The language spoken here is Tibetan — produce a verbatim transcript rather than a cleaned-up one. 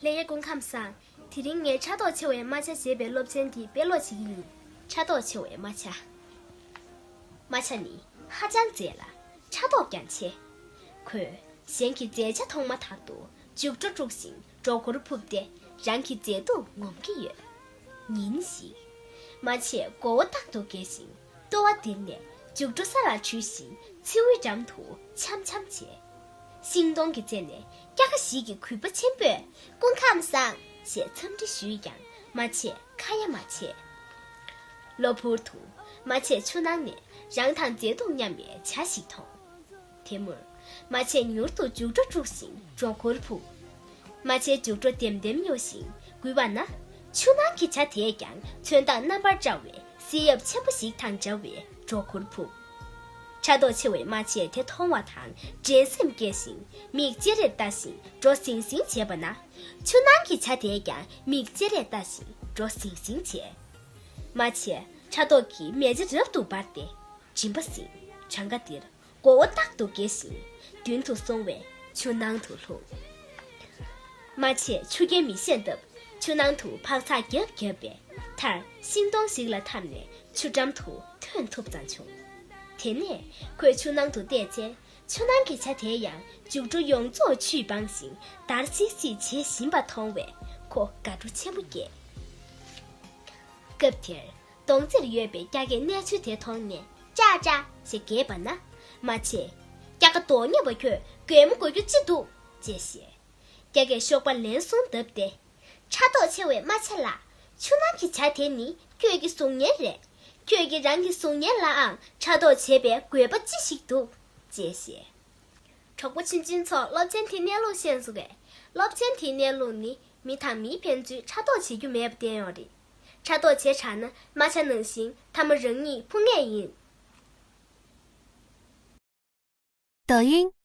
ལྷན་རྒྱས་སྐུ་ཁམས་བཟང་། དེ་རིང་ངས་ཕྲག་དོག་ཆེ་བའི་རྨ་བྱ་ཞེས་པའི་སློབ་ཚན་འདི་དཔེ་ཀློག་བྱེད་ཀྱི་ཡིན། ཕྲག་དོག་ཆེ་བའི་རྨ་བྱ། རྨ་བྱ་ནི་ཧ་ཅང་མཛེས་ལ་ཕྲག་དོག་ཀྱང་ཆེ། ཁོས་གཞན་གྱི་མཛེས་ཆ་མཐོང་མ་ཐག་ཏུ་མཇུག་སྒྲོ་དཀྲུགས་ཤིང་སྒྲོ་འཁོར་ཕུབ་སྟེ་རང་གི་མཛེས་སྡུག་ངོམ་གྱི་ཡོད། ཉིན་ཞིག་རྨ་བྱས་མགོ་བོ་རྟག་ཏུ་དགྱེ་ཞིང་ལྟོ་བ་ལྡིར་ནས་མཇུག་སྒྲོ་ས་ལ་འཁྲུལ་བཞིན་མཚེའུའི་འགྲམ་དུ་འཆམ་འཆམ་བྱས། ཤིང་སྡོང་གི་རྩེ་ནས་སྐྱ་ཀ་ཞིག་གིས་གུས་པ་ཆེན་པོས་སྐུ་ཁམས་བཟང་ཞེས་འཚམས་འདྲི་ཞུས་ཀྱང་རྨ་བྱས་ཁ་ཡ་མ་བྱས། གློ་བུར་དུ་རྨ་བྱས་ཆུ་ནང་ནས་རང་དང་མཛེས་སྡུག་མཉམ་པའི་བྱ་ཞིག་མཐོང་། དེ་མུར་རྨ་བྱས་མྱུར་དུ་མཇུག་སྒྲོ་དཀྲུགས་ཤིང་སྒྲོ་འཁོར་ཕུབ། རྨ་བྱས་མཇུག་སྒྲོ་ལྡེམ་ལྡེམ་གཡོ་ཞིང་སྒུལ་བ་ན། ཆུ་ནང་གི་བྱ་དེས་ཀྱང་ཚོན་མདངས་རྣམ་པར་བཀྲ་བའི་བསིལ་ཡབ་ཆེན་པོ་ཞིག་དང་འདྲ་བའི་སྒྲོ་འཁོར་ཕུབ། ཕྲག་དོག་ཆེ་བའི་རྨ་བྱས་དེ་མཐོང་བ་དང་འགྲན་སེམས་སྐྱེས་ཤིང་མིག་ཅེ་རེར་ལྟ་ཞིང་སྒྲོ་ཟིང་ཟིང་བྱེད་པ་ན། ཆུ་ནང་གི་བྱ་དེས་ཀྱང་མིག་ཅེ་རེར་ལྟ་ཞིང་སྒྲོ་ཟིང་ཟིང་བྱས། རྨ་བྱས་ཕྲག་དོག་གིས་མལ་ཆ་རབ་ཏུ་འབར་ཏེ་མགྲིན་པ་ཟིང་གྲངས་ཀ་ལྡིར། མགོ་བོ་རྟག་ཏུ་དགྱེ་ཞིང་མདུན་དུ་སོང་བས་ཆུ་ནང་དུ་ལྷུང་། རྨ་བྱས་ཆུ་རྐྱེན་མི་ཤེས་སྟབས་ཆུ་ནང་དུ་འཕག་འཚག་རྒྱབ་རྒྱབ་པའི་མཐར་ཤིང་སྡོང་ཞིག་ལ་འཐམས་ནས་ཆུ་འགྲམ་དུ་ཐོན་ཐུབ་ཙམ་བྱུང་། དེ་ནས་ཁོས་ཆུ་ནང་དུ་བལྟས་ཚེ་ཆུ་ནང་གི་བྱ་དེ་ཡང་མཇུག་སྒྲོ་ཡོངས་རྫོགས་ཆུས་སྦངས་ཤིང་འདར་སིག་སིག་བྱེད་བཞིན་པ་མཐོང་བས་ཁོ་དགའ་སྤྲོ་ཆེན་པོ་སྐྱེས། སྐབས་དེར། གདོང་རྩེར་ཡོད་པའི་སྐྱ་ཀས་གནས་ཚུལ་དེ་མཐོང་ནས་ཀྲ་ཀྲ་ཞེས་བགད་པ་ན། རྨ་བྱས། སྐྱ་ཀ་མདོག་ཉེས་པ་ཁྱོད་རྒན་མོ་དགོས་རྒྱུ་ཅི་འདུག་ཅེས་བཤད། སྐྱ་ཀས་གཤོག་པ་ལན་གསུམ་བརྡབས་ཏེ། ཕྲག་དོག་ཆེ་བའི་རྨ་བྱ་ལགས། ཆུ་ནང་གི་བྱ་དེ་ནི་ཁྱོད་ཀྱི་གཟུགས་བརྙན་རེད། ཁྱོད་ཀྱིས་རང་གི་གཟུགས་བརྙན་ལའང་ཕྲག་དོག་བྱེད་པའི་དགོས་པ་ཅི་ཞིག་འདུག་ཅེས་བཤད། གྲོགས་པོ་ཆུང་ཆུང་ཚོ་སློབ་ཚན་དེའི་གནས་ལུགས་ཤེས་སོང་ངས། སློབ་ཚན་དེའི་གནས་ལུགས་ནི་མི་དང་མིའི་ཕན་ཚུན་ཕྲག་དོག་བྱེད་རྒྱུ་མེད་པ་བསྟན་ཡོད་རེད། ཕྲག་དོག་བྱས་དྲགས་ན་རྨ་བྱ་ནང་བཞིན་མཐའ་མ་རང་ཉིད་འཕུར་ངེས་ཡིན།抖音